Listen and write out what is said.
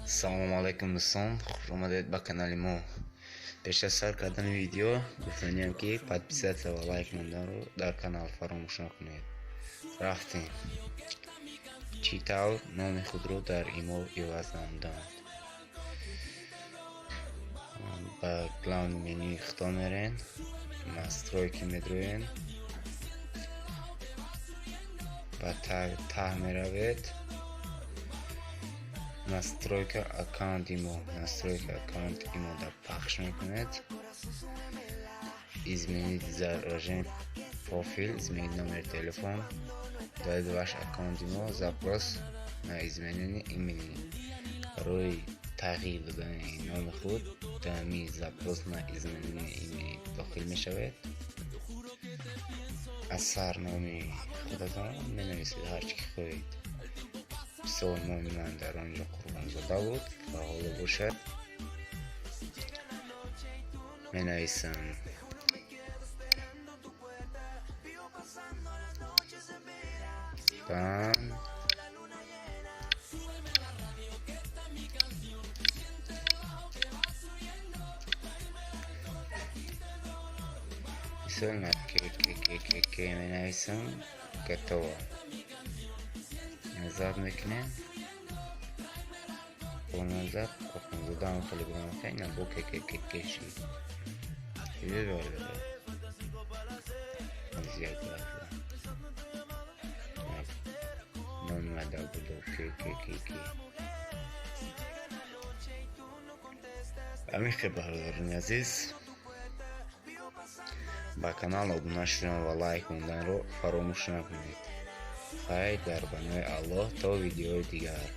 Салому алайкум, дӯстон, хуш омадед ба канали мо. Пеш аз сар кардани видео гуфтаниям, ки подписаться ва лайк монданро дар канал фаромӯш накунед. Рафтем. Чӣ тавр номи худро дар ИМО иваз намуданд? Ба главный менюи худтон мерен, настройки медроен, ба таҳ меравед, настройка аккаунт ИМО, настройка аккаунт ИМО да пахш мекунед, изменить изображение профиль, изменить номер телефон, дать ваш аккаунт ИМО, запрос на изменение имени. Барои тағйир додани номи худ дар запрос на изменение имени дохил мешавед. Аз сар номи худатон менависед, ҳар чӣ ки хоҳед. Мисол, номи ман дар он ҷо Қурбонзода буд ва ҳоло бошад менависам бан мисол на к менависам. Готово. Назад мекунем, бо назад Қурбонзодаам хеле будам, хеле бо кккк шид. Дидед, бародаро? Як лаҳза, номи ман дар будо кккк. Ҳамин хел, бародарони азиз, ба канал обуна шудан ва лайк монданро фаромӯш накунед. Хайр, дар паноҳи Аллоҳ, то видеои дигар.